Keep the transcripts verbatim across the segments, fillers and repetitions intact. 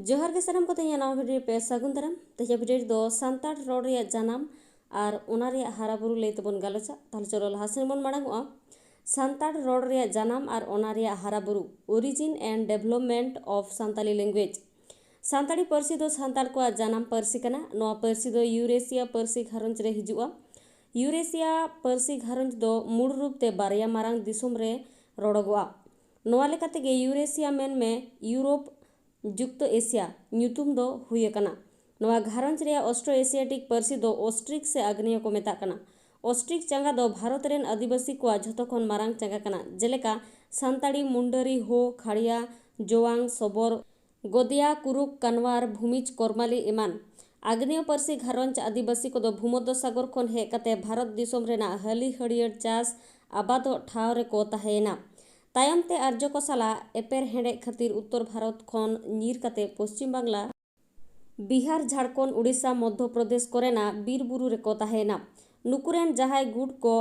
ᱡᱚᱦᱟᱨ ᱜᱮ ᱥᱟᱱᱟᱢ ᱠᱚᱛᱮ ᱤᱧᱟᱹᱜ ᱱᱟᱣᱟ ᱵᱷᱤᱰᱤᱭᱳ ᱯᱮ ᱥᱟᱹᱜᱩᱱ ᱫᱟᱨᱟᱢ᱾ ᱛᱮᱦᱮᱧᱟᱜ ᱵᱷᱤᱰᱤᱭᱳ ᱨᱮᱫᱚ ᱥᱟᱱᱛᱟᱲ ᱨᱚᱲ ᱨᱮᱭᱟᱜ ᱡᱟᱱᱟᱢ ᱟᱨ ᱚᱱᱟ ᱨᱮᱭᱟᱜ ᱦᱟᱨᱟ ᱵᱩᱨᱩ ᱞᱟᱹᱭ ᱛᱮᱵᱚᱱ ᱜᱟᱞᱚᱪᱟ᱾ ᱛᱟᱦᱞᱮ ᱪᱚᱞᱚ ᱞᱟᱦᱟ ᱥᱮᱱ ᱵᱚᱱ ᱢᱟᱲᱟᱝ ᱚᱜᱼᱟ᱾ ᱥᱟᱱᱛᱟᱲ ᱨᱚᱲ ᱨᱮᱭᱟᱜ ᱡᱟᱱᱟᱢ ᱟᱨ ᱚᱱᱟ ᱨᱮᱭᱟᱜ ᱦᱟᱨᱟ ᱵᱩᱨᱩ, Origin and Development of Santali Language᱾ Santali ᱯᱟᱹᱨᱥᱤ ᱫᱚ ᱥᱟᱱᱛᱟᱲ ᱠᱚᱣᱟᱜ ᱡᱟᱱᱟᱢ ᱯᱟᱹᱨᱥᱤ ᱠᱟᱱᱟ᱾ ᱱᱚᱣᱟ ᱯᱟᱹᱨᱥᱤ ᱫᱚ ᱤᱭᱩᱨᱮᱥᱤᱭᱟ ᱯᱟᱹᱨᱥᱤ ᱜᱷᱟᱨᱚᱸᱡᱽ ᱨᱮ ᱦᱤᱡᱩᱜᱼᱟ᱾ ᱤᱭᱩᱨᱮᱥᱤᱭᱟ ᱯᱟᱹᱨᱥᱤ ᱜᱷᱟᱨᱚᱸᱡᱽ ᱫᱚ ᱢᱩᱲ ᱨᱩᱯ ᱛᱮ ᱵᱟᱨᱭᱟ ᱢᱟᱨᱟᱝ ᱫᱤᱥᱚᱢ ᱨᱮ ᱨᱚᱲᱚᱜᱚᱜᱼᱟ᱾ ᱱᱚᱣᱟ ᱞᱮᱠᱟ ᱛᱮᱜᱮ ᱤᱭᱩᱨᱮᱥᱤᱭᱟ ᱢᱮᱱᱢᱮ ᱤᱭᱩᱨᱳᱯ, ᱡᱩᱠᱛᱚ ᱮᱥᱤᱭᱟ ᱧᱩᱛᱩᱢ ᱫᱚ ᱦᱩᱭ ᱟᱠᱟᱱᱟ᱾ ᱱᱚᱣᱟ ᱜᱷᱟᱨᱚᱸᱡᱽ ᱨᱮᱭᱟᱜ ᱚᱥᱴᱨᱳ ᱮᱥᱤᱭᱟᱴᱤᱠ ᱯᱟᱹᱨᱥᱤ ᱫᱚ ᱚᱥᱴᱨᱤᱠ ᱥᱮ ᱟᱜᱽᱱᱮᱭᱚ ᱠᱚ ᱢᱮᱛᱟᱜ ᱠᱟᱱᱟ᱾ ᱚᱥᱴᱨᱤᱠ ᱪᱟᱸᱜᱟ ᱫᱚ ᱵᱷᱟᱨᱚᱛ ᱨᱮᱱ ᱟᱹᱫᱤᱵᱟᱹᱥᱤ ᱠᱚᱣᱟᱜ ᱡᱷᱚᱛᱚ ᱠᱷᱚᱱ ᱢᱟᱨᱟᱝ ᱪᱟᱸᱜᱟ ᱠᱟᱱᱟ, ᱡᱮᱞᱮᱠᱟ ᱥᱟᱱᱛᱟᱲᱤ, ᱢᱩᱱᱰᱟᱹᱨᱤ, ᱦᱳ, ᱠᱷᱟᱲᱭᱟ, ᱡᱳᱣᱟᱝ, ᱥᱚᱵᱚᱨ, ᱜᱚᱫᱤᱭᱟ, ᱠᱩᱨᱩᱠ, ᱠᱟᱱᱣᱟᱨ, ᱵᱷᱩᱢᱤᱡᱽ, ᱠᱚᱨᱢᱟᱞᱤ ᱮᱢᱟᱱ᱾ ᱟᱜᱽᱱᱮᱭᱚ ᱯᱟᱹᱨᱥᱤ ᱜᱷᱟᱨᱚᱸᱡᱽ ᱟᱹᱫᱤᱵᱟᱹᱥᱤ ᱠᱚᱫᱚ ᱵᱷᱩᱢᱚᱫᱽᱫᱚ ᱥᱟᱜᱚᱨ ᱠᱷᱚᱱ ᱦᱮᱡ ᱠᱟᱛᱮ ᱵᱷᱟᱨᱚᱛ ᱫᱤᱥᱚᱢ ᱨᱮᱱᱟᱜ ᱦᱟᱹᱞᱤ ᱦᱟᱹᱲᱭᱟᱹᱲ ᱪᱟᱥ ᱟᱵᱟᱫᱚᱜ ᱴᱷᱟᱶ ᱨᱮᱠᱚ ᱛᱟᱦᱮᱸᱭᱮᱱᱟ᱾ ᱛᱟᱭᱚᱢ ᱛᱮ ᱟᱨᱡᱚ ᱠᱚ ᱥᱟᱞᱟᱜ ᱮᱯᱮᱨ ᱦᱮᱸᱰᱮᱡ ᱠᱷᱟᱹᱛᱤᱨ ᱩᱛᱛᱚᱨ ᱵᱷᱟᱨᱚᱛ ᱠᱷᱚᱱ ᱧᱤᱨ ᱠᱟᱛᱮ ᱯᱚᱥᱪᱤᱢ ᱵᱟᱝᱞᱟ, ᱵᱤᱦᱟᱨ, ᱡᱷᱟᱲᱠᱷᱚᱸᱰ, ᱩᱲᱤᱥᱥᱟ, ᱢᱚᱫᱽᱫᱷᱚ ᱯᱨᱚᱫᱮᱥ ᱠᱚᱨᱮᱱᱟᱜ ᱵᱤᱨ ᱵᱩᱨᱩ ᱨᱮᱠᱚ ᱛᱟᱦᱮᱸᱭᱮᱱᱟ᱾ ᱱᱩᱠᱩ ᱨᱮᱱ ᱡᱟᱦᱟᱸᱭ ᱜᱩᱴ ᱠᱚ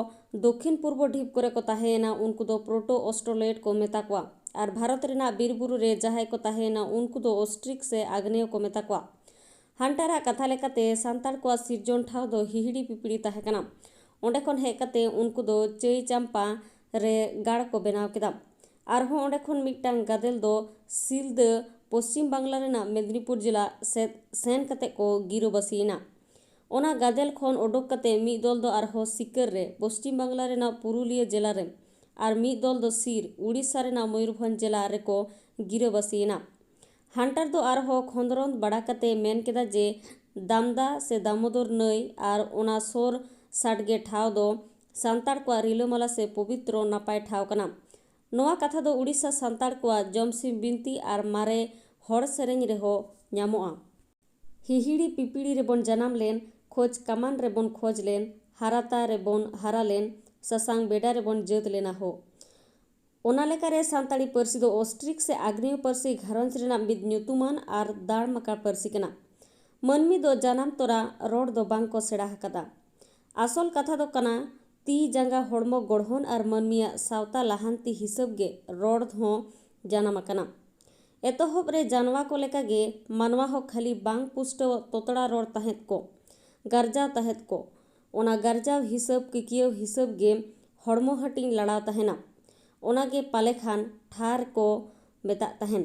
ᱫᱚᱠᱷᱤᱱ ᱯᱩᱨᱵᱚ ᱰᱷᱤᱯ ᱠᱚᱨᱮ ᱠᱚ ᱛᱟᱦᱮᱸᱭᱮᱱᱟ, ᱩᱱᱠᱩ ᱫᱚ ᱯᱨᱳᱴᱳ ᱚᱥᱴᱨᱳᱞᱮᱴ ᱠᱚ ᱢᱮᱛᱟ ᱠᱚᱣᱟ᱾ ᱟᱨ ᱵᱷᱟᱨᱚᱛ ᱨᱮᱱᱟᱜ ᱵᱤᱨ ᱵᱩᱨᱩ ᱨᱮ ᱡᱟᱦᱟᱸᱭ ᱠᱚ ᱛᱟᱦᱮᱸᱭᱮᱱᱟ, ᱩᱱᱠᱩ ᱫᱚ ᱚᱥᱴᱨᱤᱠ ᱥᱮ ᱟᱜᱽᱱᱮᱭᱚ ᱠᱚ ᱢᱮᱛᱟ ᱠᱚᱣᱟ᱾ ᱦᱟᱱᱴᱟᱨᱟᱜ ᱠᱟᱛᱷᱟ ᱞᱮᱠᱟᱛᱮ, ᱥᱟᱱᱛᱟᱲ ᱠᱚᱣᱟᱜ ᱥᱤᱨᱡᱚᱱ ᱴᱷᱟᱶ ᱫᱚ ᱦᱤᱦᱤᱲᱤ ᱯᱤᱯᱤᱲᱤ ᱛᱟᱦᱮᱸ ᱠᱟᱱᱟ᱾ ᱚᱸᱰᱮ ᱠᱷᱚᱱ ᱦᱮᱡ ᱠᱟᱛᱮ ᱩᱱᱠᱩ ᱫᱚ ᱪᱟᱹᱭ ᱪᱟᱢᱯᱟ ᱨᱮ ᱜᱟᱲ ᱠᱚ ᱵᱮᱱᱟᱣ ᱠᱮᱫᱟ᱾ ᱟᱨᱦᱚᱸ ᱚᱸᱰᱮ ᱠᱷᱚᱱ ᱢᱤᱫᱴᱟᱝ ᱜᱟᱫᱮᱞ ᱫᱚ ᱥᱤᱞᱫᱟᱹ, ᱯᱚᱥᱪᱤᱢ ᱵᱟᱝᱞᱟ ᱨᱮᱱᱟᱜ ᱢᱮᱫᱽᱱᱤᱯᱩᱨ ᱡᱮᱞᱟ ᱥᱮᱫ ᱥᱮᱱ ᱠᱟᱛᱮ ᱠᱚ ᱜᱤᱨᱟᱹᱵᱟᱹᱥᱤᱭᱮᱱᱟ᱾ ᱚᱱᱟ ᱜᱟᱫᱮᱞ ᱠᱷᱚᱱ ᱚᱰᱚᱠ ᱠᱟᱛᱮ ᱢᱤᱫ ᱫᱚᱞ ᱫᱚ ᱟᱨᱦᱚᱸ ᱥᱤᱠᱟᱹᱨ ᱨᱮ, ᱯᱚᱥᱪᱤᱢ ᱵᱟᱝᱞᱟ ᱨᱮᱱᱟᱜ ᱯᱩᱨᱩᱞᱤᱭᱟᱹ ᱡᱮᱞᱟ ᱨᱮ, ᱟᱨ ᱢᱤᱫ ᱫᱚᱞ ᱫᱚ ᱥᱤᱨ, ᱩᱲᱤᱥᱥᱟ ᱨᱮᱱᱟᱜ ᱢᱚᱭᱩᱨᱵᱷᱚᱸᱡᱽ ᱡᱮᱞᱟ ᱨᱮᱠᱚ ᱜᱤᱨᱟᱹᱵᱟᱹᱥᱤᱭᱮᱱᱟ᱾ ᱦᱟᱱᱴᱟᱨ ᱫᱚ ᱟᱨᱦᱚᱸ ᱠᱷᱚᱸᱫᱽᱨᱚᱸᱫ ᱵᱟᱲᱟ ᱠᱟᱛᱮ ᱢᱮᱱ ᱠᱮᱫᱟ ᱡᱮ ᱫᱟᱢᱫᱟ ᱥᱮ ᱫᱟᱢᱳᱫᱚᱨ ᱱᱟᱹᱭ ᱟᱨ ᱚᱱᱟ ᱥᱳᱨ ᱥᱟᱰᱜᱮ ᱴᱷᱟᱶ ᱫᱚ ᱥᱟᱱᱛᱟᱲ ᱠᱚᱣᱟᱜ ᱨᱤᱞᱟᱹᱢᱟᱞᱟ ᱥᱮ ᱯᱚᱵᱤᱛᱨᱚ ᱱᱟᱯᱟᱭ ᱴᱷᱟᱶ ᱠᱟᱱᱟ᱾ ᱱᱚᱣᱟ ᱠᱟᱛᱷᱟ ᱫᱚ ᱩᱲᱤᱥᱥᱟ ᱥᱟᱱᱛᱟᱲ ᱠᱚᱣᱟᱜ ᱡᱚᱢᱥᱤᱢ ᱵᱤᱱᱛᱤ ᱟᱨ ᱢᱟᱨᱮ ᱦᱚᱲ ᱥᱮᱨᱮᱧ ᱨᱮᱦᱚᱸ ᱧᱟᱢᱚᱜᱼᱟ᱾ ᱦᱤᱦᱤᱲᱤ ᱯᱤᱯᱤᱲᱤ ᱨᱮᱵᱚᱱ ᱡᱟᱱᱟᱢ ᱞᱮᱱ, ᱠᱷᱚᱡᱽ ᱠᱟᱢᱟᱱ ᱨᱮᱵᱚᱱ ᱠᱷᱚᱡᱽ ᱞᱮᱱ, ᱦᱟᱨᱟᱛᱟ ᱨᱮᱵᱚᱱ ᱦᱟᱨᱟ ᱞᱮᱱ, ᱥᱟᱥᱟᱝ ᱵᱮᱰᱟ ᱨᱮᱵᱚᱱ ᱡᱟᱹᱛ ᱞᱮᱱᱟ ᱦᱳ᱾ ᱚᱱᱟ ᱞᱮᱠᱟᱨᱮ ᱥᱟᱱᱛᱟᱲᱤ ᱯᱟᱹᱨᱥᱤ ᱫᱚ ᱚᱥᱴᱨᱤᱠ ᱥᱮ ᱟᱜᱽᱱᱮᱭᱚ ᱯᱟᱹᱨᱥᱤ ᱜᱷᱟᱨᱚᱸᱡᱽ ᱨᱮᱱᱟᱜ ᱢᱤᱫ ᱧᱩᱛᱩᱢᱟᱱ ᱟᱨ ᱫᱟᱲᱢᱟᱠᱟᱲ ᱯᱟᱹᱨᱥᱤ ᱠᱟᱱᱟ᱾ ᱢᱟᱹᱱᱢᱤ ᱫᱚ ᱡᱟᱱᱟᱢ ᱛᱚᱨᱟ ᱨᱚᱲ ᱫᱚ ᱵᱟᱝ ᱠᱚ ᱥᱮᱬᱟ ᱟᱠᱟᱫᱟ᱾ ᱟᱥᱚᱞ ᱠᱟᱛᱷᱟ ᱫᱚ ᱠᱟᱱᱟ, ᱛᱤ ᱡᱟᱸᱜᱟ ᱦᱚᱲᱢᱚ ᱜᱚᱲᱦᱚᱱ ᱟᱨ ᱢᱟᱹᱱᱢᱤᱭᱟᱜ ᱥᱟᱶᱛᱟ ᱞᱟᱦᱟᱱᱛᱤ ᱦᱤᱥᱟᱹᱵ ᱜᱮ ᱨᱚᱲ ᱦᱚᱸ ᱡᱟᱱᱟᱢ ᱟᱠᱟᱱᱟ᱾ ᱮᱛᱚᱦᱚᱵ ᱨᱮ ᱡᱟᱱᱣᱟ ᱠᱚ ᱞᱮᱠᱟᱜᱮ ᱢᱟᱱᱣᱟ ᱦᱚᱸ ᱠᱷᱟᱹᱞᱤ ᱵᱟᱝ ᱯᱩᱥᱴᱟᱹᱣ ᱛᱚᱛᱲᱟ ᱨᱚᱲ ᱛᱟᱦᱮᱸᱫ ᱠᱚ, ᱜᱟᱨᱡᱟᱣ ᱛᱟᱦᱮᱸᱫ ᱠᱚ᱾ ᱚᱱᱟ ᱜᱟᱨᱡᱟᱣ ᱦᱤᱥᱟᱹᱵ ᱠᱤᱠᱤᱭᱟᱹᱣ ᱦᱤᱥᱟᱹᱵ ᱜᱮ ᱦᱚᱲᱢᱚ ᱦᱟᱹᱴᱤᱧ ᱞᱟᱲᱟᱣ ᱛᱟᱦᱮᱱᱟ᱾ ᱚᱱᱟᱜᱮ ᱯᱟᱞᱮ ᱠᱷᱟᱱ ᱴᱷᱟᱨ ᱠᱚ ᱢᱮᱛᱟᱜ ᱛᱟᱦᱮᱱ᱾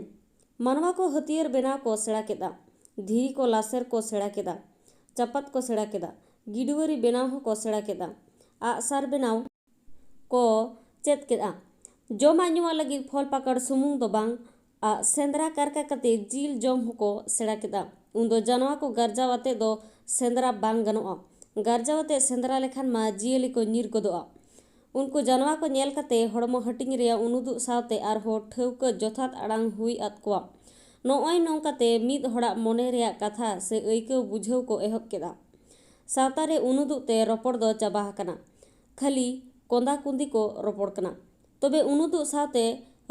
ᱢᱟᱱᱣᱟ ᱠᱚ ᱦᱟᱹᱛᱭᱟᱹᱨ ᱵᱮᱱᱟᱣ ᱠᱚ ᱥᱮᱬᱟ ᱠᱮᱫᱟ, ᱫᱷᱤᱨᱤ ᱠᱚ ᱞᱟᱥᱮᱨ ᱠᱚ ᱥᱮᱬᱟ ᱠᱮᱫᱟ, ᱪᱟᱯᱟᱫ ᱠᱚ ᱥᱮᱬᱟ ᱠᱮᱫᱟ, ᱜᱤᱰᱣᱟᱹᱨᱤ ᱵᱮᱱᱟᱣ ᱦᱚᱸᱠᱚ ᱥᱮᱬᱟ ᱠᱮᱫᱟ, ᱟᱜᱼᱥᱟᱨ ᱵᱮᱱᱟᱣ ᱠᱚ ᱪᱮᱫ ᱠᱮᱫᱟ᱾ ᱡᱚᱢᱟᱜ ᱧᱩᱣᱟᱜ ᱞᱟᱹᱜᱤᱫ ᱯᱷᱚᱞ ᱯᱟᱠᱚᱲ ᱥᱩᱢᱩᱝ ᱫᱚ ᱵᱟᱝ, ᱟᱜ ᱥᱮᱸᱫᱽᱨᱟ ᱠᱟᱨᱠᱟ ᱠᱟᱛᱮ ᱡᱤᱞ ᱡᱚᱢ ᱦᱚᱸᱠᱚ ᱥᱮᱬᱟ ᱠᱮᱫᱟ᱾ ᱩᱱᱫᱚ ᱡᱟᱱᱣᱟ ᱠᱚ ᱜᱟᱨᱡᱟᱣ ᱟᱛᱮ ᱫᱚ ᱥᱮᱸᱫᱽᱨᱟ ᱵᱟᱝ ᱜᱟᱱᱚᱜᱼᱟ᱾ ᱜᱟᱨᱡᱟᱣ ᱟᱛᱮ ᱥᱮᱸᱫᱽᱨᱟ ᱞᱮᱠᱷᱟᱱ ᱢᱟ ᱡᱤᱭᱟᱹᱞᱤ ᱠᱚ ᱧᱤᱨ ᱜᱚᱫᱚᱜᱼᱟ᱾ ᱩᱱᱠᱩ ᱡᱟᱱᱣᱟ ᱠᱚ ᱧᱮᱞ ᱠᱟᱛᱮ ᱦᱚᱲᱢᱚ ᱦᱟᱹᱴᱤᱧ ᱨᱮᱭᱟᱜ ᱩᱱᱩᱫᱩᱜ ᱥᱟᱶᱛᱮ ᱟᱨᱦᱚᱸ ᱴᱷᱟᱹᱣᱠᱟᱹ ᱡᱚᱛᱷᱟᱛ ᱟᱲᱟᱝ ᱦᱩᱭ ᱟᱫ ᱠᱚᱣᱟ᱾ ᱱᱚᱜᱼᱚᱭ ᱱᱚᱝᱠᱟᱛᱮ ᱢᱤᱫ ᱦᱚᱲᱟᱜ ᱢᱚᱱᱮ ᱨᱮᱭᱟᱜ ᱠᱟᱛᱷᱟ ᱥᱮ ᱟᱹᱭᱠᱟᱹᱣ ᱵᱩᱡᱷᱟᱹᱣ ᱠᱚ ᱮᱦᱚᱵ ᱠᱮᱫᱟ᱾ ᱥᱟᱶᱛᱟ ᱨᱮ ᱩᱱᱩᱫᱩᱜ ᱛᱮ ᱨᱚᱯᱚᱲ ᱫᱚ ᱪᱟᱵᱟ ᱟᱠᱟᱱᱟ᱾ ᱠᱷᱟᱹᱞᱤ ᱠᱚᱸᱫᱟ ᱠᱩᱸᱫᱤ ᱠᱚ ᱨᱚᱯᱚᱲ ᱠᱟᱱᱟ᱾ ᱛᱚᱵᱮ ᱩᱱᱩᱫᱩᱜ ᱥᱟᱶᱛᱮ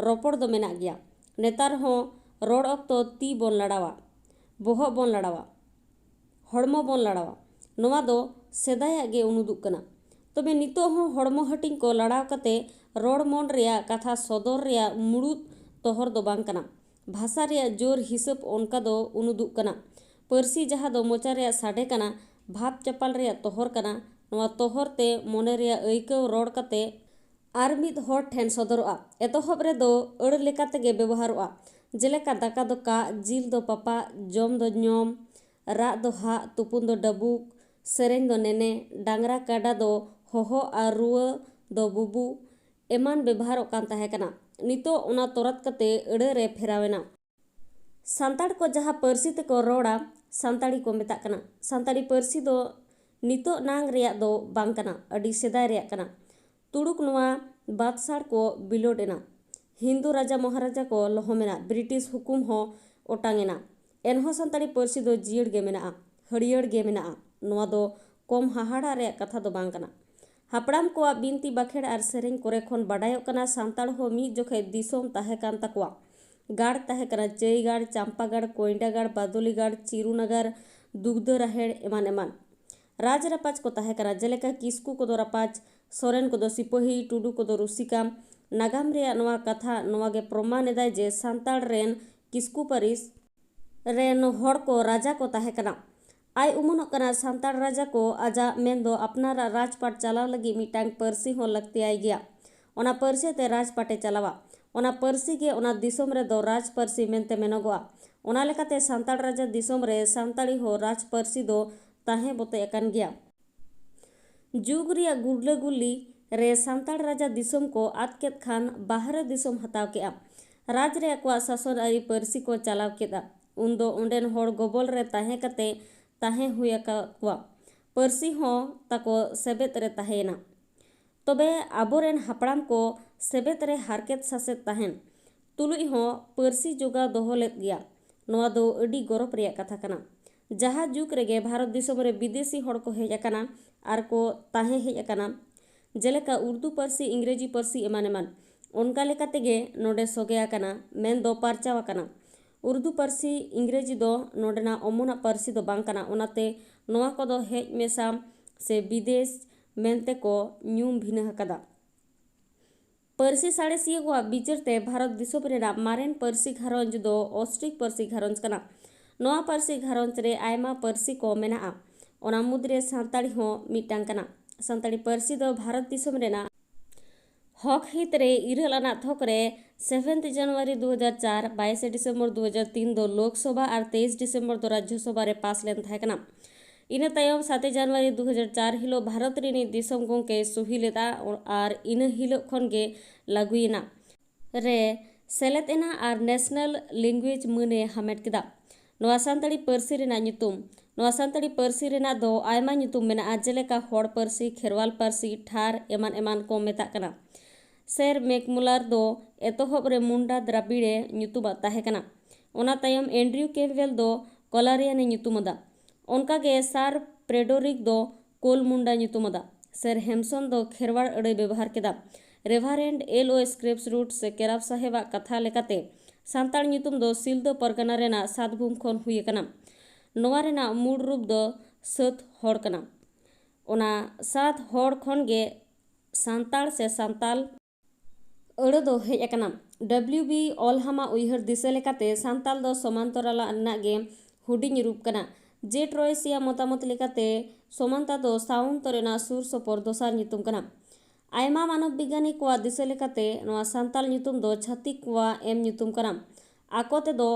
ᱨᱚᱯᱚᱲ ᱫᱚ ᱢᱮᱱᱟᱜ ᱜᱮᱭᱟ᱾ ᱱᱮᱛᱟᱨ ᱦᱚᱸ ᱨᱚᱲ ᱚᱠᱛᱚ ᱛᱤ ᱵᱚᱱ ᱞᱟᱲᱟᱣᱟ, ᱵᱚᱦᱚᱜ ᱵᱚᱱ ᱞᱟᱲᱟᱣᱟ, ᱦᱚᱲᱢᱚ ᱵᱚᱱ ᱞᱟᱲᱟᱣᱟ᱾ ᱱᱚᱣᱟ ᱫᱚ ᱥᱮᱫᱟᱭᱟᱜ ᱜᱮ ᱩᱱᱩᱫᱩᱜ ᱠᱟᱱᱟ᱾ ᱛᱚᱵᱮ ᱱᱤᱛᱚᱜ ᱦᱚᱸ ᱦᱚᱲᱢᱚ ᱦᱟᱹᱴᱤᱧ ᱠᱚ ᱞᱟᱲᱟᱣ ᱠᱟᱛᱮ ᱨᱚᱲ ᱢᱚᱱ ᱨᱮᱭᱟᱜ ᱠᱟᱛᱷᱟ ᱥᱚᱫᱚᱨ ᱨᱮᱭᱟᱜ ᱢᱩᱲᱩᱫ ᱛᱚᱦᱚᱨ ᱫᱚ ᱵᱟᱝ ᱠᱟᱱᱟ᱾ ᱵᱷᱟᱥᱟ ᱨᱮᱭᱟᱜ ᱡᱳᱨ ᱦᱤᱥᱟᱹᱵ ᱚᱱᱠᱟ ᱫᱚ ᱩᱱᱩᱫᱩᱜ ᱠᱟᱱᱟ᱾ ᱯᱟᱹᱨᱥᱤ ᱡᱟᱦᱟᱸ ᱫᱚ ᱢᱚᱪᱟ ᱨᱮᱭᱟᱜ ᱥᱟᱰᱮ ᱠᱟᱱᱟ, ᱵᱷᱟᱵᱽ ᱪᱟᱯᱟᱞ ᱨᱮᱭᱟᱜ ᱛᱚᱦᱚᱨ ᱠᱟᱱᱟ, ᱱᱚᱣᱟ ᱛᱚᱦᱚᱨ ᱛᱮ ᱢᱚᱱᱮ ᱨᱮᱭᱟᱜ ᱟᱹᱭᱠᱟᱹᱣ ᱨᱚᱲ ᱠᱟᱛᱮ ᱟᱨ ᱢᱤᱫ ᱦᱚᱲ ᱴᱷᱮᱱ ᱥᱚᱫᱚᱨᱚᱜᱼᱟ᱾ ᱮᱛᱚᱦᱚᱵ ᱨᱮᱫᱚ ᱟᱹᱲ ᱞᱮᱠᱟ ᱛᱮᱜᱮ ᱵᱮᱵᱚᱦᱟᱨᱚᱜᱼᱟ, ᱡᱮᱞᱮᱠᱟ ᱫᱟᱠᱟ ᱫᱚ ᱠᱟᱜ, ᱡᱤᱞ ᱫᱚ ᱯᱟᱯᱟᱜ, ᱡᱚᱢ ᱫᱚ ᱧᱚᱢ, ᱨᱟᱜ ᱫᱚ ᱦᱟᱜ, ᱛᱩᱯᱩᱱ ᱫᱚ ᱰᱟᱹᱵᱩᱠ, ᱥᱮᱨᱮᱧ ᱫᱚ ᱱᱮᱱᱮ, ᱰᱟᱝᱨᱟ ᱠᱟᱰᱟ ᱫᱚ ᱦᱚᱦᱚ ᱟᱨ ᱨᱩᱣᱟᱹ ᱫᱚ ᱵᱩᱵᱩ ᱮᱢᱟᱱ ᱵᱮᱵᱚᱦᱟᱨᱚᱜ ᱠᱟᱱ ᱛᱟᱦᱮᱸ ᱠᱟᱱᱟ᱾ ᱱᱤᱛᱚᱜ ᱚᱱᱟ ᱛᱚᱨᱟᱛ ᱠᱟᱛᱮ ᱟᱹᱲᱟᱹ ᱨᱮ ᱯᱷᱮᱨᱟᱣ ᱮᱱᱟ᱾ ᱥᱟᱱᱛᱟᱲ ᱠᱚ ᱡᱟᱦᱟᱸ ᱯᱟᱹᱨᱥᱤ ᱛᱮᱠᱚ ᱨᱚᱲᱟ, ᱥᱟᱱᱛᱟᱲᱤ ᱠᱚ ᱢᱮᱛᱟᱜ ᱠᱟᱱᱟ᱾ ᱥᱟᱱᱛᱟᱲᱤ ᱯᱟᱹᱨᱥᱤ ᱫᱚ ᱱᱤᱛᱚᱜ ᱱᱟᱝ ᱨᱮᱭᱟᱜ ᱫᱚ ᱵᱟᱝ ᱠᱟᱱᱟ, ᱟᱹᱰᱤ ᱥᱮᱫᱟᱭ ᱨᱮᱭᱟᱜ ᱠᱟᱱᱟ᱾ ᱛᱩᱲᱩᱠ ᱱᱚᱣᱟ ᱵᱟᱫᱥᱟᱲ ᱠᱚ ᱵᱤᱞᱳᱰ ᱮᱱᱟ᱾ ᱦᱤᱱᱫᱩ ᱨᱟᱡᱟ ᱢᱚᱦᱟᱨᱟᱡᱟ ᱠᱚ ᱞᱚᱦᱚᱢ ᱮᱱᱟ᱾ ᱵᱨᱤᱴᱤᱥ ᱦᱩᱠᱩᱢ ᱦᱚᱸ ᱚᱴᱟᱝ ᱮᱱᱟ᱾ ᱮᱱᱦᱚᱸ ᱥᱟᱱᱛᱟᱲᱤ ᱯᱟᱹᱨᱥᱤ ᱫᱚ ᱡᱤᱭᱟᱹᱲ ᱜᱮ ᱢᱮᱱᱟᱜᱼᱟ, ᱦᱟᱹᱨᱭᱟᱹᱲ ᱜᱮ ᱢᱮᱱᱟᱜᱼᱟ᱾ ᱱᱚᱣᱟ ᱫᱚ ᱠᱚᱢ ᱦᱟᱦᱟᱲᱟ ᱨᱮᱭᱟᱜ ᱠᱟᱛᱷᱟ ᱫᱚ ᱵᱟᱝ ᱠᱟᱱᱟ᱾ ᱦᱟᱯᱲᱟᱢ ᱠᱚᱣᱟᱜ ᱵᱤᱱᱛᱤ ᱵᱟᱠᱷᱮᱲ ᱟᱨ ᱥᱮᱨᱮᱧ ᱠᱚᱨᱮ ᱠᱷᱚᱱ ᱵᱟᱰᱟᱭᱚᱜ ᱠᱟᱱᱟ, ᱥᱟᱱᱛᱟᱲ ᱦᱚᱸ ᱢᱤᱫ ᱡᱚᱠᱷᱮᱡ ᱫᱤᱥᱚᱢ ᱛᱟᱦᱮᱸ ᱠᱟᱱ ᱛᱟᱠᱚᱣᱟ᱾ ᱜᱟᱲ ᱛᱟᱦᱮᱸ ᱠᱟᱱᱟ ᱪᱟᱹᱭᱜᱟᱲ, ᱪᱟᱢᱯᱟᱜᱟᱲ, ᱠᱚᱭᱰᱟᱜᱟᱲ, ᱵᱟᱫᱚᱞᱤᱜᱟᱲ, ᱪᱤᱨᱩᱱᱟᱜᱟᱨ, ᱫᱩᱜᱽᱫᱟᱹ ᱨᱟᱦᱮᱲ ᱮᱢᱟᱱ ᱮᱢᱟᱱ᱾ ᱨᱟᱡᱽ ᱨᱟᱯᱟᱡᱽ ᱠᱚ ᱛᱟᱦᱮᱸ ᱠᱟᱱᱟ, ᱡᱮᱞᱮᱠᱟ ᱠᱤᱥᱠᱩ ᱠᱚᱫᱚ ᱨᱟᱯᱟᱡᱽ, ᱥᱚᱨᱮᱱ ᱠᱚᱫᱚ ᱥᱤᱯᱟᱹᱦᱤ, ᱴᱩᱰᱩ ᱠᱚᱫᱚ ᱨᱩᱥᱤᱠᱟ᱾ ᱱᱟᱜᱟᱢ ᱨᱮᱭᱟᱜ ᱱᱚᱣᱟ ᱠᱟᱛᱷᱟ ᱱᱚᱣᱟ ᱜᱮ ᱯᱨᱚᱢᱟᱱ ᱮᱫᱟᱭ ᱡᱮ ᱥᱟᱱᱛᱟᱲ ᱨᱮᱱ ᱠᱤᱥᱠᱩ ᱯᱟᱹᱨᱤᱥ ᱨᱮᱱ ᱦᱚᱲ ᱠᱚ ᱨᱟᱡᱟ ᱠᱚ ᱛᱟᱦᱮᱸ ᱠᱟᱱᱟ᱾ ᱟᱭ ᱩᱢᱩᱱᱚᱜ ᱠᱟᱱᱟ ᱥᱟᱱᱛᱟᱲ ᱨᱟᱡᱟ ᱠᱚ ᱟᱡᱟᱜ ᱢᱮᱱ ᱫᱚ ᱟᱯᱱᱟᱨᱟᱜ ᱨᱟᱡᱽᱯᱟᱴ ᱪᱟᱞᱟᱣ ᱞᱟᱹᱜᱤᱫ ᱢᱤᱫᱴᱟᱝ ᱯᱟᱹᱨᱥᱤ ᱦᱚᱸ ᱞᱟᱹᱠᱛᱤᱭᱟᱭ ᱜᱮᱭᱟ᱾ ᱚᱱᱟ ᱯᱟᱹᱨᱥᱤ ᱛᱮ ᱨᱟᱡᱽᱯᱟᱴᱮ ᱪᱟᱞᱟᱣᱟ᱾ ᱚᱱᱟ ᱯᱟᱹᱨᱥᱤ ᱜᱮ ᱚᱱᱟ ᱫᱤᱥᱚᱢ ᱨᱮᱫᱚ ᱨᱟᱡᱽ ᱯᱟᱹᱨᱥᱤ ᱢᱮᱱᱛᱮ ᱢᱮᱱᱚᱜᱚᱜᱼᱟ᱾ ᱚᱱᱟ ᱞᱮᱠᱟᱛᱮ ᱥᱟᱱᱛᱟᱲ ᱨᱟᱡᱟ ᱫᱤᱥᱚᱢ ᱨᱮ ᱥᱟᱱᱛᱟᱲᱤ ᱦᱚᱸ ᱨᱟᱡᱽ ᱯᱟᱹᱨᱥᱤ ᱫᱚ ᱛᱟᱦᱮᱸ ᱵᱚᱛᱮ ᱟᱠᱟᱱ ᱜᱮᱭᱟ᱾ ᱡᱩᱜᱽ ᱨᱮᱭᱟᱜ ᱜᱩᱨᱞᱟᱹ ᱜᱩᱨᱞᱤ ᱨᱮ ᱥᱟᱱᱛᱟᱲ ᱨᱟᱡᱟ ᱫᱤᱥᱚᱢ ᱠᱚ ᱟᱫ ᱠᱮᱫ ᱠᱷᱟᱱ ᱵᱟᱦᱨᱮ ᱫᱤᱥᱚᱢ ᱦᱟᱛᱟᱣ ᱠᱮᱫᱼᱟ᱾ ᱨᱟᱡᱽ ᱨᱮ ᱟᱠᱚᱣᱟᱜ ᱥᱟᱥᱚᱱ ᱟᱹᱨᱤ ᱯᱟᱹᱨᱥᱤ ᱠᱚ ᱪᱟᱞᱟᱣ ᱠᱮᱫᱼᱟ᱾ ᱩᱱᱫᱚ ᱚᱸᱰᱮᱱ ᱦᱚᱲ ᱜᱚᱵᱚᱞ ᱨᱮ ᱛᱟᱦᱮᱸ ᱠᱟᱛᱮ ᱛᱟᱦᱮᱸ ᱦᱩᱭ ᱟᱠᱟᱫ ᱠᱚᱣᱟ᱾ ᱯᱟᱹᱨᱥᱤ ᱦᱚᱸ ᱛᱟᱠᱚ ᱥᱮᱵᱮᱫ ᱨᱮ ᱛᱟᱦᱮᱸᱭᱮᱱᱟ᱾ ᱛᱚᱵᱮ ᱟᱵᱚᱨᱮᱱ ᱦᱟᱯᱲᱟᱢ ᱠᱚ ᱥᱮᱵᱮᱫ ᱨᱮ ᱦᱟᱨᱠᱮᱛ ᱥᱟᱥᱮᱛ ᱛᱟᱦᱮᱱ ᱛᱩᱞᱩᱡ ᱦᱚᱸ ᱯᱟᱹᱨᱥᱤ ᱡᱚᱜᱟᱣ ᱫᱚᱦᱚ ᱞᱮᱫ ᱜᱮᱭᱟ᱾ ᱱᱚᱣᱟ ᱫᱚ ᱟᱹᱰᱤ ᱜᱚᱨᱚᱵᱽ ᱨᱮᱭᱟᱜ ᱠᱟᱛᱷᱟ ᱠᱟᱱᱟ᱾ ᱡᱟᱦᱟᱸ ᱡᱩᱜᱽ ᱨᱮᱜᱮ ᱵᱷᱟᱨᱚᱛ ᱫᱤᱥᱚᱢ ᱨᱮ ᱵᱤᱫᱮᱥᱤ ᱦᱚᱲ ᱠᱚ ᱦᱮᱡ ᱟᱠᱟᱱᱟ ᱟᱨ ᱠᱚ ᱛᱟᱦᱮᱸ ᱦᱮᱡ ᱟᱠᱟᱱᱟ, ᱡᱮᱞᱮᱠᱟ ᱩᱨᱫᱩ ᱯᱟᱹᱨᱥᱤ, ᱤᱝᱨᱮᱡᱤ ᱯᱟᱹᱨᱥᱤ ᱮᱢᱟᱱ ᱮᱢᱟᱱ, ᱚᱱᱠᱟ ᱞᱮᱠᱟ ᱛᱮᱜᱮ ᱱᱚᱰᱮ ᱥᱚᱜᱮ ᱟᱠᱟᱱᱟ, ᱢᱮᱱᱫᱚ ᱯᱟᱨᱪᱟᱣ ᱟᱠᱟᱱᱟ᱾ ᱩᱨᱫᱩ ᱯᱟᱹᱨᱥᱤ, ᱤᱝᱨᱮᱡᱤ ᱫᱚ ᱱᱚᱰᱮᱱᱟᱜ ᱚᱢᱚᱱᱟᱜ ᱯᱟᱹᱨᱥᱤ ᱫᱚ ᱵᱟᱝ ᱠᱟᱱᱟ, ᱚᱱᱟᱛᱮ ᱱᱚᱣᱟ ᱠᱚᱫᱚ ᱦᱮᱡ ᱢᱮᱥᱟ ᱥᱮ ᱵᱤᱫᱮᱥ ᱢᱮᱱᱛᱮ ᱠᱚ ᱧᱩᱢ ᱵᱷᱤᱱᱟᱹ ᱟᱠᱟᱫᱟ᱾ ᱯᱟᱹᱨᱥᱤ ᱥᱟᱬᱮᱥᱤᱭᱟᱹ ᱠᱚᱣᱟᱜ ᱵᱤᱪᱟᱹᱨ ᱛᱮ ᱵᱷᱟᱨᱚᱛ ᱫᱤᱥᱚᱢ ᱨᱮᱱᱟᱜ ᱢᱟᱨᱮᱱ ᱯᱟᱹᱨᱥᱤ ᱜᱷᱟᱨᱚᱸᱡᱽ ᱫᱚ ᱚᱥᱴᱨᱤᱠ ᱯᱟᱹᱨᱥᱤ ᱜᱷᱟᱨᱚᱸᱡᱽ ᱠᱟᱱᱟ᱾ ᱱᱚᱣᱟ ᱯᱟᱹᱨᱥᱤ ᱜᱷᱟᱨᱚᱸᱡᱽ ᱨᱮ ᱟᱭᱢᱟ ᱯᱟᱹᱨᱥᱤ ᱠᱚ ᱢᱮᱱᱟᱜᱼᱟ᱾ ᱚᱱᱟ ᱢᱩᱫᱽᱨᱮ ᱥᱟᱱᱛᱟᱲᱤ ᱦᱚᱸ ᱢᱤᱫᱴᱟᱝ ᱠᱟᱱᱟ᱾ ᱥᱟᱱᱛᱟᱲᱤ ᱯᱟᱹᱨᱥᱤ ᱫᱚ ᱵᱷᱟᱨᱚᱛ ᱫᱤᱥᱚᱢ ᱨᱮᱱᱟᱜ ᱦᱚᱠ ᱦᱤᱛ ᱨᱮ ᱤᱨᱟᱹᱞ ᱟᱱᱟᱜ ᱛᱷᱚᱠ ᱨᱮ ᱥᱮᱵᱷᱮᱱᱛᱷ ᱡᱟᱱᱩᱣᱟᱨᱤ ᱫᱩ ᱦᱟᱡᱟᱨ ᱪᱟᱨ, ᱵᱟᱭᱤᱥᱮ ᱰᱤᱥᱮᱢᱵᱚᱨ ᱫᱩ ᱦᱟᱡᱟᱨ ᱛᱤᱱ ᱫᱚ ᱞᱳᱠᱥᱚᱵᱷᱟ ᱟᱨ ᱛᱮᱭᱤᱥ ᱰᱤᱥᱮᱢᱵᱚᱨ ᱫᱚ ᱨᱟᱡᱽᱡᱚᱥᱚᱵᱷᱟ ᱨᱮ ᱯᱟᱥ ᱞᱮᱱ ᱛᱟᱦᱮᱸ ᱠᱟᱱᱟ᱾ ᱤᱱᱟᱹ ᱛᱟᱭᱚᱢ ᱥᱟᱛᱮ ᱡᱟᱱᱩᱣᱟᱨᱤ ᱫᱩ ᱦᱟᱡᱟᱨ ᱪᱟᱨ ᱦᱤᱞᱳᱜ ᱵᱷᱟᱨᱚᱛ ᱨᱤᱱᱤᱡ ᱫᱤᱥᱚᱢ ᱜᱚᱢᱠᱮᱭ ᱥᱩᱦᱤ ᱞᱮᱫᱼᱟ ᱟᱨ ᱤᱱᱟᱹ ᱦᱤᱞᱳᱜ ᱠᱷᱚᱱ ᱜᱮ ᱞᱟᱹᱜᱩᱭᱮᱱᱟ᱾ ᱨᱮ ᱥᱮᱞᱮᱫ ᱮᱱᱟ ᱟᱨ ᱱᱮᱥᱱᱟᱞ ᱞᱮᱝᱜᱩᱭᱮᱡᱽ ᱢᱟᱹᱱᱮ ᱦᱟᱢᱮᱴ ᱠᱮᱫᱟ᱾ ᱱᱚᱣᱟ ᱥᱟᱱᱛᱟᱲᱤ ᱯᱟᱹᱨᱥᱤ ᱨᱮᱱᱟᱜ ᱧᱩᱛᱩᱢ, ᱱᱚᱣᱟ ᱥᱟᱱᱛᱟᱲᱤ ᱯᱟᱹᱨᱥᱤ ᱨᱮᱱᱟᱜ ᱫᱚ ᱟᱭᱢᱟ ᱧᱩᱛᱩᱢ ᱢᱮᱱᱟᱜᱼᱟ, ᱡᱮᱞᱮᱠᱟ ᱦᱚᱲ ᱯᱟᱹᱨᱥᱤ, ᱠᱷᱮᱨᱣᱟᱞ ᱯᱟᱹᱨᱥᱤ, ᱴᱷᱟᱨ ᱮᱢᱟᱱ ᱮᱢᱟᱱ ᱠᱚ ᱢᱮᱛᱟᱜ ᱠᱟᱱᱟ᱾ ᱥᱮᱨ ᱢᱮᱠᱢᱩᱞᱟᱨ ᱫᱚ ᱮᱛᱚᱦᱚᱵ ᱨᱮ ᱢᱩᱱᱰᱟ ᱫᱨᱟᱵᱤᱲᱮ ᱧᱩᱛᱩᱢᱟᱜ ᱛᱟᱦᱮᱸ ᱠᱟᱱᱟ᱾ ᱚᱱᱟ ᱛᱟᱭᱚᱢ ᱮᱱᱰᱨᱤᱭᱩ ᱠᱮᱢᱯᱵᱮᱞ ᱫᱚ ᱠᱚᱞᱟᱨᱤᱭᱟᱱ ᱮ ᱧᱩᱛᱩᱢ ᱟᱫᱟ᱾ ᱚᱱᱠᱟᱜᱮ ᱥᱟᱨ ᱯᱨᱮᱰᱳᱨᱤᱠ ᱫᱚ ᱠᱳᱞ ᱢᱩᱱᱰᱟ ᱧᱩᱛᱩᱢ ᱟᱫᱟ᱾ ᱥᱮᱨ ᱦᱮᱢᱥᱚᱱ ᱫᱚ ᱠᱷᱮᱨᱣᱟᱲ ᱟᱹᱲᱟᱹᱭ ᱵᱮᱵᱚᱦᱟᱨ ᱠᱮᱫᱟ᱾ ᱨᱮᱵᱷᱟᱨᱮᱱᱰ ᱮᱞ ᱳ ᱥᱠᱨᱮᱯᱥ ᱨᱩᱴ ᱥᱮ ᱠᱮᱨᱟᱵ ᱥᱟᱦᱮᱵᱟᱜ ᱠᱟᱛᱷᱟ ᱞᱮᱠᱟᱛᱮ, ᱥᱟᱱᱛᱟᱲ ᱧᱩᱛᱩᱢ ᱫᱚ ᱥᱤᱞᱫᱟᱹ ᱯᱚᱨᱜᱟᱱᱟ ᱨᱮᱱᱟᱜ ᱥᱟᱛᱵᱷᱩᱢ ᱠᱷᱚᱱ ᱦᱩᱭ ᱟᱠᱟᱱᱟ᱾ ᱱᱚᱣᱟ ᱨᱮᱱᱟᱜ ᱢᱩᱲ ᱨᱩᱯ ᱫᱚ ᱥᱟᱹᱛ ᱦᱚᱲ ᱠᱟᱱᱟ᱾ ᱚᱱᱟ ᱥᱟᱛ ᱦᱚᱲ ᱠᱷᱚᱱ ᱜᱮ ᱥᱟᱱᱛᱟᱲ ᱥᱮ ᱥᱟᱱᱛᱟᱞ ᱟᱹᱲᱟᱹ ᱫᱚ ᱦᱮᱡ ᱟᱠᱟᱱᱟ᱾ W B ᱚᱞᱦᱟᱢᱟ ᱩᱭᱦᱟᱹᱨ ᱫᱤᱥᱟᱹ ᱞᱮᱠᱟᱛᱮ ᱥᱟᱱᱛᱟᱞ ᱫᱚ ᱥᱚᱢᱟᱱᱛᱚᱨᱟᱞ ᱨᱮᱱᱟᱜ ᱜᱮ ᱦᱩᱰᱤᱧ ᱨᱩᱯ ᱠᱟᱱᱟ᱾ J Troyes ᱭᱟᱜ ᱢᱚᱛᱟᱢᱚᱛ ᱞᱮᱠᱟᱛᱮ ᱥᱚᱢᱟᱱᱛᱟ ᱫᱚ ᱥᱟᱶᱚᱱᱛᱚ ᱨᱮᱱᱟᱜ ᱥᱩᱨ ᱥᱩᱯᱩᱨ ᱫᱚᱥᱟᱨ ᱧᱩᱛᱩᱢ ᱠᱟᱱᱟ᱾ ᱟᱭᱢᱟ ᱢᱟᱱᱚᱵ ᱵᱤᱜᱽᱜᱟᱱᱤ ᱠᱚᱣᱟᱜ ᱫᱤᱥᱟᱹ ᱞᱮᱠᱟᱛᱮ ᱱᱚᱣᱟ ᱥᱟᱱᱛᱟᱞ ᱧᱩᱛᱩᱢ ᱫᱚ ᱪᱷᱟᱹᱛᱤᱠ ᱠᱚᱣᱟᱜ ᱮᱢ ᱧᱩᱛᱩᱢ ᱠᱟᱱᱟ᱾ ᱟᱠᱚ ᱛᱮᱫᱚ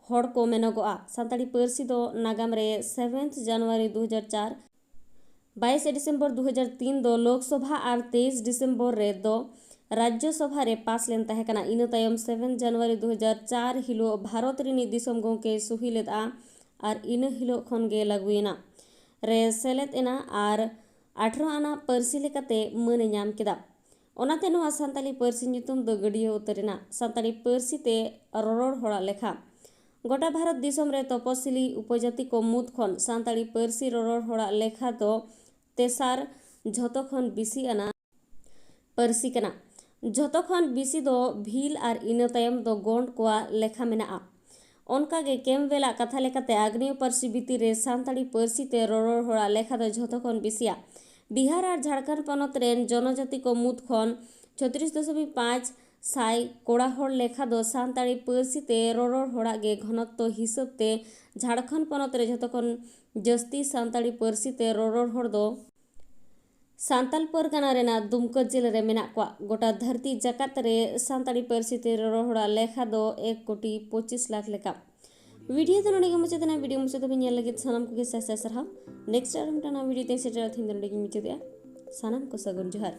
ᱦᱚᱲ ᱠᱚ ᱢᱮᱱᱚᱜᱚᱜᱼᱟ᱾ ᱥᱟᱱᱛᱟᱲᱤ ᱯᱟᱹᱨᱥᱤ ᱫᱚ ᱱᱟᱜᱟᱢ ᱨᱮ seventh January ᱫᱩ ᱦᱟᱡᱟᱨ ᱪᱟᱨ, ᱵᱟᱭᱤᱥᱮ ᱰᱤᱥᱮᱢᱵᱚᱨ ᱫᱩ ᱦᱟᱡᱟᱨ ᱛᱤᱱ ᱫᱚ ᱞᱳᱠᱥᱚᱵᱷᱟ ᱟᱨ ᱛᱮᱭᱤᱥ ᱰᱤᱥᱮᱢᱵᱚᱨ ᱨᱮ ᱫᱚ ᱨᱟᱡᱽᱡᱚ ᱥᱚᱵᱷᱟ ᱨᱮ ᱯᱟᱥ ᱞᱮᱱ ᱛᱟᱦᱮᱸ ᱠᱟᱱᱟ᱾ ᱤᱱᱟᱹ ᱛᱟᱭᱚᱢ seventh January ᱫᱩ ᱦᱟᱡᱟᱨ ᱪᱟᱨ ᱦᱤᱞᱳᱜ ᱵᱷᱟᱨᱚᱛ ᱨᱤᱱᱤᱡ ᱫᱤᱥᱚᱢ ᱜᱚᱢᱠᱮᱭ ᱥᱩᱦᱤ ᱞᱮᱫᱼᱟ ᱟᱨ ᱤᱱᱟᱹ ᱦᱤᱞᱳᱜ ᱠᱷᱚᱱ ᱜᱮ ᱞᱟᱹᱜᱩᱭᱮᱱᱟ, ᱨᱮ ᱥᱮᱞᱮᱫ ᱮᱱᱟ ᱟᱨ ᱟᱴᱷᱨᱚ ᱟᱱᱟᱜ ᱯᱟᱹᱨᱥᱤ ᱞᱮᱠᱟᱛᱮ ᱢᱟᱹᱱᱮ ᱧᱟᱢ ᱠᱮᱫᱟ᱾ ᱚᱱᱟᱛᱮ ᱱᱚᱣᱟ ᱥᱟᱱᱛᱟᱲᱤ ᱯᱟᱹᱨᱥᱤ ᱧᱩᱛᱩᱢ ᱫᱚ ᱜᱟᱹᱰᱭᱟᱹᱣ ᱩᱛᱟᱹᱨ ᱮᱱᱟ᱾ ᱥᱟᱱᱛᱟᱲᱤ ᱯᱟᱹᱨᱥᱤ ᱛᱮ ᱨᱚᱨᱚᱲ ᱦᱚᱲᱟᱜ ᱞᱮᱠᱷᱟ᱾ ᱜᱚᱴᱟ ᱵᱷᱟᱨᱚᱛ ᱫᱤᱥᱚᱢ ᱨᱮ ᱛᱚᱯᱚᱥᱤᱞᱤ ᱩᱯᱚᱡᱟᱹᱛᱤ ᱠᱚ ᱢᱩᱫᱽ ᱠᱷᱚᱱ ᱥᱟᱱᱛᱟᱲᱤ ᱯᱟᱹᱨᱥᱤ ᱨᱚᱨᱚᱲ ᱦᱚᱲᱟᱜ ᱞᱮᱠᱷᱟ ᱫᱚ ᱛᱮᱥᱟᱨ ᱡᱷᱚᱛᱚ ᱠᱷᱚᱱ ᱵᱤᱥᱤ ᱟᱱᱟ ᱯᱟᱹᱨᱥᱤ ᱠᱟᱱᱟ᱾ ᱡᱷᱚᱛᱚ ᱠᱷᱚᱱ ᱵᱤᱥᱤ ᱫᱚ ᱵᱷᱤᱞ ᱟᱨ ᱤᱱᱟᱹ ᱛᱟᱭᱚᱢ ᱫᱚ ᱜᱚᱸᱰ ᱠᱚᱣᱟᱜ ᱞᱮᱠᱷᱟ ᱢᱮᱱᱟᱜᱼᱟ᱾ ᱚᱱᱠᱟᱜᱮ ᱠᱮᱢᱵᱮᱞᱟᱜ ᱠᱟᱛᱷᱟ ᱞᱮᱠᱟᱛᱮ ᱟᱜᱽᱱᱮᱭᱚ ᱯᱟᱹᱨᱥᱤ ᱵᱷᱤᱛᱤᱨ ᱨᱮ ᱥᱟᱱᱛᱟᱲᱤ ᱯᱟᱹᱨᱥᱤ ᱛᱮ ᱨᱚᱨᱚᱲ ᱦᱚᱲᱟᱜ ᱞᱮᱠᱷᱟ ᱫᱚ ᱡᱷᱚᱛᱚ ᱠᱷᱚᱱ ᱵᱤᱥᱤᱭᱟ᱾ ᱵᱤᱦᱟᱨ ᱟᱨ ᱡᱷᱟᱲᱠᱷᱚᱸᱰ ᱯᱚᱱᱚᱛ ᱨᱮᱱ ᱡᱚᱱᱚᱡᱟᱹᱛᱤ ᱠᱚ ᱢᱩᱫᱽ ᱠᱷᱚᱱ ᱪᱷᱚᱛᱨᱤᱥ ᱫᱚᱥᱚᱢᱤᱠ ᱯᱟᱸᱪ ᱥᱟᱭ ᱠᱚᱲᱟ ᱦᱚᱲ ᱞᱮᱠᱷᱟ ᱫᱚ ᱥᱟᱱᱛᱟᱲᱤ ᱯᱟᱹᱨᱥᱤ ᱛᱮ ᱨᱚᱨᱚᱲ ᱦᱚᱲᱟᱜ ᱜᱮ ᱜᱷᱚᱱᱚᱛᱛᱚ ᱦᱤᱥᱟᱹᱵ ᱛᱮ ᱡᱷᱟᱲᱠᱷᱚᱸᱰ ᱯᱚᱱᱚᱛ ᱨᱮ ᱡᱷᱚᱛᱚ ᱠᱷᱚᱱ ᱡᱟᱹᱥᱛᱤ ᱥᱟᱱᱛᱟᱲᱤ ᱯᱟᱹᱨᱥᱤ ᱛᱮ ᱨᱚᱨᱚᱲ ᱦᱚᱲ ᱫᱚ ᱥᱟᱱᱛᱟᱞ ᱯᱟᱨᱜᱟᱱᱟ ᱨᱮᱱᱟᱜ ᱫᱩᱢᱠᱟᱹ ᱡᱮᱞᱟ ᱨᱮ ᱢᱮᱱᱟᱜ ᱠᱚᱣᱟ᱾ ᱜᱚᱴᱟ ᱫᱷᱟᱹᱨᱛᱤ ᱡᱟᱠᱟᱛ ᱨᱮ ᱥᱟᱱᱛᱟᱲᱤ ᱯᱟᱹᱨᱥᱤ ᱛᱮ ᱨᱚᱨᱚᱲ ᱦᱚᱲᱟᱜ ᱞᱮᱠᱷᱟ ᱫᱚ ᱮᱠ ᱠᱳᱴᱤ ᱯᱚᱸᱪᱤᱥ ᱞᱟᱠᱷ ᱞᱮᱠᱟ᱾ ᱵᱷᱤᱰᱤᱭᱳ ᱫᱚ ᱱᱚᱰᱮ ᱜᱮ ᱢᱩᱪᱟᱹᱫ ᱮᱱᱟ᱾ ᱵᱷᱤᱰᱤᱭᱳ ᱢᱩᱪᱟᱹᱫ ᱫᱷᱟᱹᱵᱤᱡ ᱧᱮᱞ ᱞᱟᱹᱜᱤᱫ ᱥᱟᱱᱟᱢ ᱠᱚᱜᱮ ᱥᱟᱭ ᱥᱟᱭ ᱥᱟᱨᱦᱟᱣ᱾ ᱱᱮᱠᱥᱴ ᱟᱨ ᱢᱤᱫᱴᱟᱝ ᱱᱟᱣᱟ ᱵᱷᱤᱰᱤᱭᱳ ᱛᱮ ᱥᱮᱴᱮᱨ ᱛᱮᱦᱮᱧ ᱫᱚ ᱱᱚᱰᱮ ᱜᱮᱧ ᱢᱩᱪᱟᱹᱫᱮᱜᱼᱟ᱾ ᱥᱟᱱᱟᱢ ᱠᱚ ᱥᱟᱹᱜᱩᱱ ᱡᱚᱦᱟᱨ᱾